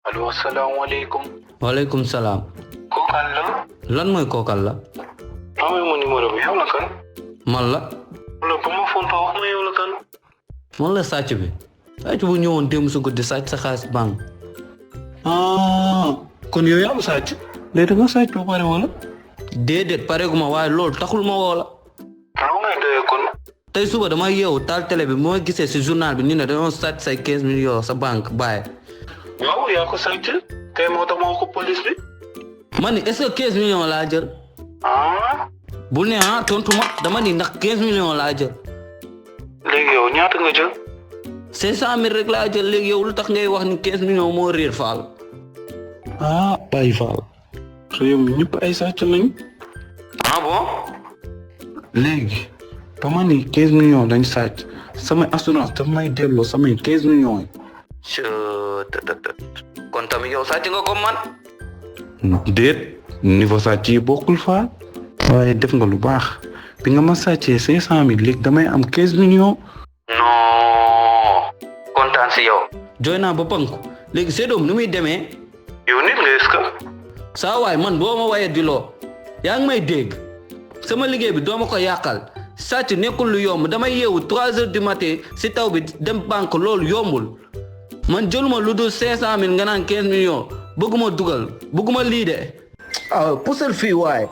allo asalaamaaleykum. waaleykum salaam. Kookal la. lan mooy kookal la. amee ma numéro bi yow la kan. man la. wala ba ma fontoo wax ma yow la kan. man la sàcc bi. sàcc bu ñëwoon démb su guddi sàcc sa xaalis banque. kon yow yaa am sàcc. léegi da nga sàcc ba pare wala. déedéet pareeguma waaye loolu taxul ma woo la. loo ngay doyee kon. tey suba dama yeewu taal télé bi moo gisee si journal bi ni ne dañoo sàcc say 15 millions sa banque bàyyi. waaw yaa ko sàcc. tey moo tax ma wax ko police bi. ma ni est-ce que 15 millions laa jël. bul ne tontu ma dama ni ndax 15 millions laa jël. léegi yow ñaata nga jël. 500 000 rek laa jël léegi yow lu tax ngay wax ni 15 millions moo réer faal. bàyyi faal. so yow ñëpp ay sàcc lañ. bon. léegi ba ma ni 15 millions dañ sàcc samay assurance daf may delloo samay 15 millions yi. kon tamit yow sàcc nga ko man. déet niveau sàcc yi bokkul faal. waaye def nga lu baax bi nga ma sàccee 500 000 léegi damay am 15 millions. non kontaan si yow. jooy naa ba panku léegi séddoom nu muy demee. yow nit nga est-ce que. saa waay man boo ma wayee di loo yaa ngi may dégg sama liggéey bi doo ma ko yàqal sàcc nekkul lu yomb damay yeewu 3 heures du matin si taw bi dem banque loolu yombul man jëluma lu dul 500 000 nga naan 15 millions bëgguma dugal bëgguma lii de. poussel fii waay.